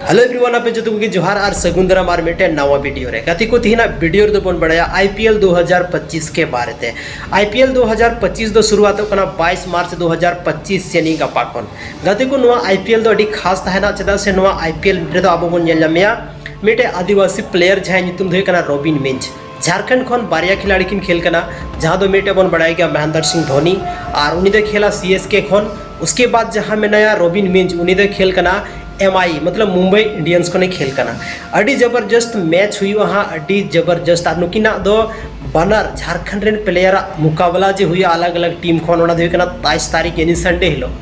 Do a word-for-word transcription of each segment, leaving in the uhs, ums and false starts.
Hello everyone, ᱟᱯᱮ ᱡᱚᱛᱚ ᱠᱚᱜᱮ ᱡᱚᱦᱟᱨ ᱟᱨ ᱥᱟᱹᱜᱩᱱ ᱫᱟᱨᱟᱢ ᱟᱨ ᱢᱤᱫᱴᱮᱱ ᱱᱟᱣᱟ ᱵᱷᱤᱰᱤᱭᱳ ᱨᱮ᱾ ᱜᱟᱛᱮ ᱠᱚ, ᱛᱮᱦᱮᱧᱟᱜ ᱵᱷᱤᱰᱤᱭᱳ ᱨᱮᱫᱚ ᱵᱚᱱ ᱵᱟᱲᱟᱭᱟ ᱟᱭ ᱯᱤ ᱮᱞ ᱫᱩ ᱦᱟᱡᱟᱨ ᱯᱚᱸᱪᱤᱥ ᱠᱮ ᱵᱟᱨᱮ ᱛᱮ᱾ ᱟᱭ ᱯᱤ ᱮᱞ ᱫᱩ ᱦᱟᱡᱟᱨ ᱯᱚᱸᱪᱤᱥ ᱫᱚ ᱥᱩᱨᱩᱣᱟᱛᱚᱜ ᱠᱟᱱᱟ ᱵᱟᱭᱤᱥ ᱢᱟᱨᱪ ᱫᱩ ᱦᱟᱡᱟᱨ ᱯᱚᱸᱪᱤᱥ, ᱭᱟᱱᱤ ᱜᱟᱯᱟ ᱠᱷᱚᱱ᱾ ᱜᱟᱛᱮ ᱠᱚ, ᱱᱚᱣᱟ ᱟᱭ ᱯᱤ ᱮᱞ ᱫᱚ ᱟᱹᱰᱤ ᱠᱷᱟᱥ ᱛᱟᱦᱮᱱᱟ, ᱪᱮᱫᱟᱜ ᱥᱮ ᱱᱚᱣᱟ ᱟᱭ ᱯᱤ ᱮᱞ ᱨᱮᱫᱚ ᱟᱵᱚ ᱵᱚᱱ ᱧᱮᱞ ᱧᱟᱢᱮᱭᱟ ᱢᱤᱫᱴᱮᱡ ᱟᱹᱫᱤᱵᱟᱹᱥᱤ ᱯᱞᱮᱭᱟᱨ, ᱡᱟᱦᱟᱸᱭ ᱧᱩᱛᱩᱢ ᱫᱚ ᱦᱩᱭᱩᱜ ᱠᱟᱱᱟ ᱨᱚᱵᱤᱱ ᱢᱤᱧᱡᱽ᱾ ᱡᱷᱟᱨᱠᱷᱚᱸᱰ ᱠᱷᱚᱱ ᱵᱟᱨᱭᱟ ᱠᱷᱤᱞᱟᱲᱤ ᱠᱤᱱ ᱠᱷᱮᱞ ᱠᱟᱱᱟ, ᱡᱟᱦᱟᱸ ᱫᱚ ᱢᱤᱫᱴᱮᱡ ᱵᱚᱱ ᱵᱟᱲᱟᱭ ᱜᱮᱭᱟ ᱢᱚᱦᱮᱱᱫᱚᱨ ᱥᱤᱝ ᱫᱷᱳᱱᱤ, ᱟᱨ ᱩᱱᱤ ᱫᱚᱭ ᱠᱷᱮᱞᱟ ᱥᱤ ᱮᱥ ᱠᱮ ᱠᱷᱚᱱ᱾ ᱩᱥᱠᱮ ᱵᱟᱫ ᱡᱟᱦᱟᱸ ᱢᱮᱱᱟᱭᱟ ᱨᱚᱵᱤᱱ ᱢᱤᱧᱡᱽ, ᱩᱱᱤ ᱫᱚᱭ ᱠᱷᱮᱞ ᱠᱟᱱᱟ ᱮᱢ ᱟᱭ, ᱢᱚᱛᱞᱚᱵ ᱢᱩᱢᱵᱟᱭ ᱤᱱᱰᱤᱭᱟᱱᱥ ᱠᱷᱚᱱᱮ ᱠᱷᱮᱞ ᱠᱟᱱᱟ᱾ ᱟᱹᱰᱤ ᱡᱚᱵᱚᱨᱡᱚᱥᱛ ᱢᱮᱪ ᱦᱩᱭᱩᱜᱼᱟ ᱦᱟᱸᱜ, ᱟᱹᱰᱤ ᱡᱚᱵᱚᱨᱡᱚᱥᱛ᱾ ᱟᱨ ᱱᱩᱠᱤᱱᱟᱜ ᱫᱚ ᱵᱟᱱᱟᱨ ᱡᱷᱟᱨᱠᱷᱚᱸᱰ ᱨᱮᱱ ᱯᱞᱮᱭᱟᱨᱟᱜ ᱢᱩᱠᱟᱵᱞᱟ ᱡᱮ ᱦᱩᱭᱩᱜᱼᱟ ᱟᱞᱟᱜᱽ ᱟᱞᱟᱜᱽ ᱴᱤᱢ ᱠᱷᱚᱱ, ᱚᱱᱟ ᱫᱚ ᱦᱩᱭᱩᱜ ᱠᱟᱱᱟ ᱛᱟᱭᱤᱥ ᱛᱟᱹᱨᱤᱠᱷ, ᱭᱟᱱᱤ ᱥᱟᱱᱰᱮ ᱦᱤᱞᱳᱜ᱾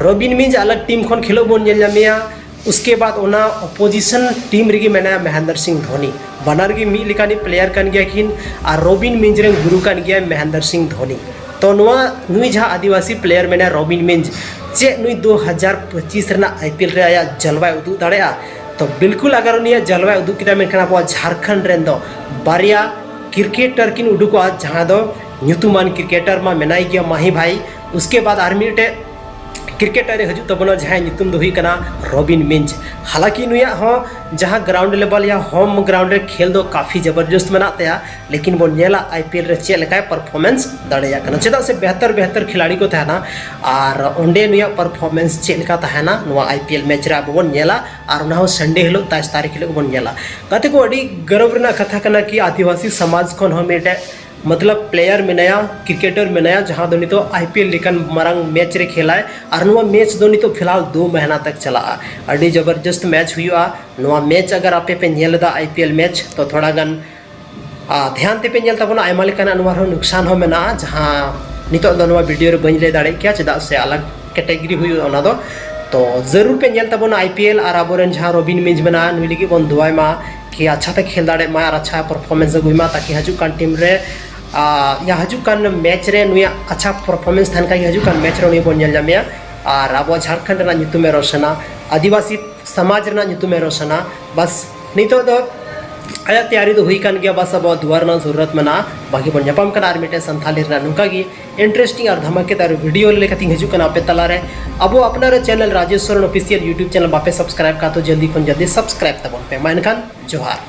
ᱨᱚᱵᱤᱱ ᱢᱤᱧᱡᱽ ᱟᱞᱟᱜᱽ ᱴᱤᱢ ᱠᱷᱚᱱ ᱠᱷᱮᱞᱳᱜ ᱵᱚᱱ ᱧᱮᱞ ᱧᱟᱢᱮᱭᱟ᱾ ᱩᱥᱠᱮ ᱵᱟᱫ ᱚᱱᱟ ᱚᱯᱳᱡᱤᱥᱚᱱ ᱴᱤᱢ ᱨᱮᱜᱮ ᱢᱮᱱᱟᱭᱟ ᱢᱚᱦᱮᱱᱫᱚᱨ ᱥᱤᱝ ᱫᱷᱳᱱᱤ᱾ ᱵᱟᱱᱟᱨ ᱜᱮ ᱢᱤᱫ ᱞᱮᱠᱟᱱᱤᱡ ᱯᱞᱮᱭᱟᱨ ᱠᱟᱱ ᱜᱮᱭᱟ ᱠᱤᱱ, ᱟᱨ ᱨᱚᱵᱤᱱ ᱢᱤᱧᱡᱽ ᱨᱮᱱ ᱜᱩᱨᱩ ᱠᱟᱱ ᱜᱮᱭᱟᱭ ᱢᱚᱦᱮᱱᱫᱚᱨ ᱥᱤᱝ ᱫᱷᱳᱱᱤ᱾ ᱛᱚ ᱱᱚᱣᱟ, ᱱᱩᱭ ᱡᱟᱦᱟᱸ ᱟᱹᱫᱤᱵᱟᱹᱥᱤ ᱯᱞᱮᱭᱟᱨ ᱢᱮᱱᱟᱭᱟ ᱨᱚᱵᱤᱱ ᱢᱤᱧᱡᱽ, ᱪᱮᱫ ᱱᱩᱭ ᱫᱩ ᱦᱟᱡᱟᱨ ᱯᱚᱸᱪᱤᱥ ᱨᱮᱱᱟᱜ ᱟᱭ ᱯᱤ ᱮᱞ ᱨᱮ ᱟᱭᱟᱜ ᱡᱟᱞᱣᱟᱭ ᱩᱫᱩᱜ ᱫᱟᱲᱮᱭᱟᱜᱼᱟ? ᱛᱚ ᱵᱤᱞᱠᱩᱞ, ᱟᱜᱟᱨ ᱩᱱᱤᱭᱟᱜ ᱡᱟᱞᱣᱟᱭ ᱩᱫᱩᱜ ᱠᱮᱫᱟ, ᱢᱮᱱᱠᱷᱟᱱ ᱟᱵᱚᱣᱟᱜ ᱡᱷᱟᱨᱠᱷᱚᱸᱰ ᱨᱮᱱ ᱫᱚ ᱵᱟᱨᱭᱟ ᱠᱨᱤᱠᱮᱴᱟᱨ ᱠᱤᱱ ᱩᱰᱩᱠᱚᱜᱼᱟ, ᱡᱟᱦᱟᱸ ᱫᱚ ᱧᱩᱛᱩᱢᱟᱱ ᱠᱨᱤᱠᱮᱴᱟᱨ ᱢᱟ ᱢᱮᱱᱟᱭ ᱜᱮᱭᱟ ᱢᱟᱦᱤ ᱵᱷᱟᱭ, ᱩᱥᱠᱮ ᱵᱟᱫ ᱟᱨ ᱢᱤᱫᱴᱮᱡ ᱠᱨᱤᱠᱮᱴᱟᱨ ᱮ ᱦᱤᱡᱩᱜ ᱛᱟᱵᱚᱱᱟ, ᱡᱟᱦᱟᱸᱭ ᱧᱩᱛᱩᱢ ᱫᱚ ᱦᱩᱭᱩᱜ ᱠᱟᱱᱟ ᱨᱚᱵᱤᱱ ᱢᱤᱧᱡᱽ᱾ ᱦᱟᱞᱟᱸᱠᱤ ᱱᱩᱭᱟᱜ ᱦᱚᱸ ᱡᱟᱦᱟᱸ ᱜᱨᱟᱣᱩᱱᱰ ᱞᱮᱵᱮᱞ ᱭᱟ ᱦᱳᱢ ᱜᱨᱟᱣᱩᱱᱰ ᱨᱮ ᱠᱷᱮᱞ ᱫᱚ ᱠᱟᱯᱷᱤ ᱡᱚᱵᱚᱨᱡᱚᱥᱛ ᱢᱮᱱᱟᱜ ᱛᱟᱭᱟ, ᱞᱮᱠᱤᱱ ᱵᱚᱱ ᱧᱮᱞᱟ ᱟᱭ ᱯᱤ ᱮᱞ ᱨᱮ ᱪᱮᱫ ᱞᱮᱠᱟᱭ ᱯᱟᱨᱯᱷᱚᱨᱢᱮᱱᱥ ᱫᱟᱲᱮᱭᱟᱜ ᱠᱟᱱᱟ, ᱪᱮᱫᱟᱜ ᱥᱮ ᱵᱮᱦᱛᱟᱨ ᱵᱮᱦᱛᱟᱨ ᱠᱷᱤᱞᱟᱲᱤ ᱠᱚ ᱛᱟᱦᱮᱱᱟ᱾ ᱟᱨ ᱚᱸᱰᱮ ᱱᱩᱭᱟᱜ ᱯᱟᱨᱯᱷᱚᱨᱢᱮᱱᱥ ᱪᱮᱫ ᱞᱮᱠᱟ ᱛᱟᱦᱮᱱᱟ, ᱱᱚᱣᱟ ᱟᱭ ᱯᱤ ᱮᱞ ᱢᱮᱪ ᱨᱮ ᱟᱵᱚ ᱵᱚᱱ ᱧᱮᱞᱟ, ᱟᱨ ᱚᱱᱟ ᱦᱚᱸ ᱥᱟᱱᱰᱮ ᱦᱤᱞᱳᱜ, ᱛᱟᱭᱤᱥ ᱛᱟᱹᱨᱤᱠᱷ ᱦᱤᱞᱳᱜ ᱵᱚᱱ ᱧᱮᱞᱟ᱾ ᱜᱟᱛᱮ ᱠᱚ, ᱟᱹᱰᱤ ᱜᱚᱨᱚᱵᱽ ᱨᱮᱱᱟᱜ ᱠᱟᱛᱷᱟ ᱠᱟᱱᱟ ᱠᱤ ᱟᱹᱫᱤᱵᱟᱹᱥᱤ ᱥᱚᱢᱟᱡᱽ ᱠᱷᱚᱱ ᱦᱚᱸ ᱢᱤᱫᱴᱮᱡ ᱢᱚᱛᱞᱚᱵ ᱯᱞᱮᱭᱟᱨ ᱢᱮᱱᱟᱭᱟ, ᱠᱨᱤᱠᱮᱴᱟᱨ ᱢᱮᱱᱟᱭᱟ, ᱡᱟᱦᱟᱸ ᱫᱚ ᱱᱤᱛᱚᱜ ᱟᱭ ᱯᱤ ᱮᱞ ᱞᱮᱠᱟᱱ ᱢᱟᱨᱟᱝ ᱢᱮᱪ ᱨᱮ ᱠᱷᱮᱞᱟᱭ, ᱟᱨ ᱱᱚᱣᱟ ᱢᱮᱪ ᱫᱚ ᱱᱤᱛᱚᱜ ᱯᱷᱤᱞᱦᱟᱞ ᱫᱩ ᱢᱟᱦᱱᱟ ᱛᱟᱠ ᱪᱟᱞᱟᱜᱼᱟ᱾ ᱟᱹᱰᱤ ᱡᱚᱵᱚᱨᱡᱚᱥᱛ ᱢᱮᱪ ᱦᱩᱭᱩᱜᱼᱟ᱾ ᱱᱚᱣᱟ ᱢᱮᱪ ᱟᱜᱟᱨ ᱟᱯᱮ ᱯᱮ ᱧᱮᱞ ᱮᱫᱟ, ᱟᱭ ᱯᱤ ᱮᱞ ᱢᱮᱪ, ᱛᱚ ᱛᱷᱚᱲᱟ ᱜᱟᱱ, ᱟ, ᱫᱷᱮᱭᱟᱱ ᱛᱮᱯᱮ ᱧᱮᱞ ᱛᱟᱵᱚᱱᱟ᱾ ᱟᱭᱢᱟ ᱞᱮᱠᱟᱱᱟᱜ ᱱᱚᱣᱟ ᱨᱮᱦᱚᱸ ᱱᱩᱠᱥᱟᱱ ᱦᱚᱸ ᱢᱮᱱᱟᱜᱼᱟ, ᱡᱟᱦᱟᱸ ᱱᱤᱛᱚᱜ ᱫᱚ ᱱᱚᱣᱟ ᱵᱷᱤᱰᱤᱭᱳ ᱨᱮ ᱵᱟᱹᱧ ᱞᱟᱹᱭ ᱫᱟᱲᱮᱭᱟᱜ ᱠᱮᱭᱟ, ᱪᱮᱫᱟᱜ ᱥᱮ ᱟᱞᱟᱜᱽ ᱠᱮᱴᱮᱜᱚᱨᱤ ᱦᱩᱭᱩᱜᱼᱟ ᱚᱱᱟ ᱫᱚ᱾ ᱛᱚ ᱡᱟᱹᱨᱩᱲ ᱯᱮ ᱧᱮᱞ ᱛᱟᱵᱚᱱᱟ ᱟᱭ ᱯᱤ ᱮᱞ, ᱟᱨ ᱟᱵᱚᱨᱮᱱ ᱡᱟᱦᱟᱸ ᱨᱚᱵᱤᱱ ᱢᱤᱧᱡᱽ ᱢᱮᱱᱟᱭᱟ, ᱱᱩᱭ ᱞᱟᱹᱜᱤᱫ ᱵᱚᱱ ᱫᱩᱣᱟᱭ ᱢᱟ ᱠᱤ ᱟᱪᱪᱷᱟ ᱛᱮ ᱠᱷᱮᱞ ᱫᱟᱲᱮᱭᱟᱜ ᱢᱟ ᱟᱨ ᱟᱪᱪᱷᱟ ᱯᱟᱨᱯᱷᱚᱨᱢᱮᱱᱥ ᱟᱹᱜᱩᱭ ᱢᱟ, ᱛᱟᱠᱤ ᱦᱤᱡᱩᱜ ᱠᱟᱱ ᱴᱤᱢ ᱨᱮ, ᱟ, ᱭᱟ ᱦᱤᱡᱩᱜ ᱠᱟᱱ ᱢᱮᱪ ᱨᱮ ᱱᱩᱭᱟᱜ ᱟᱪᱪᱷᱟ ᱯᱟᱨᱯᱷᱚᱨᱢᱮᱱᱥ ᱛᱟᱦᱮᱱ ᱠᱷᱟᱡ ᱜᱮ ᱦᱤᱡᱩᱜ ᱠᱟᱱ ᱢᱮᱪ ᱨᱮ ᱩᱱᱤ ᱵᱚᱱ ᱧᱮᱞ ᱧᱟᱢᱮᱭᱟ᱾ ᱟᱨ ᱟᱵᱚ ᱡᱷᱟᱲᱠᱷᱚᱸᱰ ᱨᱮᱱᱟᱜ ᱧᱩᱛᱩᱢᱮ ᱨᱳᱥᱚᱱᱟ, ᱟᱹᱫᱤᱵᱟᱹᱥᱤ ᱥᱚᱢᱟᱡᱽ ᱨᱮᱱᱟᱜ ᱧᱩᱛᱩᱢᱮ ᱨᱳᱥᱚᱱᱟ᱾ ᱵᱟᱥ, ᱱᱤᱛᱚᱜ ᱫᱚ ᱟᱭᱟᱜ ᱛᱮᱭᱟᱨᱤ ᱫᱚ ᱦᱩᱭ ᱠᱟᱱ ᱜᱮᱭᱟ, ᱵᱟᱥ ᱟᱵᱚᱣᱟᱜ ᱫᱩᱣᱟᱨ ᱨᱮᱱᱟᱜ ᱡᱟᱹᱨᱩᱲᱟᱛ ᱢᱮᱱᱟᱜᱼᱟ᱾ ᱵᱟᱠᱤ ᱵᱚᱱ ᱧᱟᱯᱟᱢ ᱠᱟᱱᱟ ᱟᱨ ᱢᱤᱫᱴᱮᱱ ᱥᱟᱱᱛᱷᱟᱞᱤ ᱨᱮᱱᱟᱜ ᱱᱚᱝᱠᱟ ᱜᱮ interesting ᱟᱨ ᱫᱷᱟᱢᱟᱠᱮᱫᱟᱨ video ᱞᱮᱠᱟᱛᱮᱧ ᱦᱤᱡᱩᱜ ᱠᱟᱱᱟ ᱟᱯᱮ ᱛᱟᱞᱟᱨᱮ᱾ ᱟᱵᱚ ᱟᱯᱱᱟᱨᱟᱜ channel Rajesh Soren official YouTube channel ᱵᱟᱯᱮ subscribe ᱠᱟᱜ ᱛᱚ ᱡᱚᱞᱫᱤ ᱠᱷᱚᱱ ᱡᱚᱞᱫᱤ subscribe ᱛᱟᱵᱚᱱ ᱯᱮ᱾ ᱢᱟ ᱮᱱᱠᱷᱟᱱ ᱡᱚᱦᱟᱨ᱾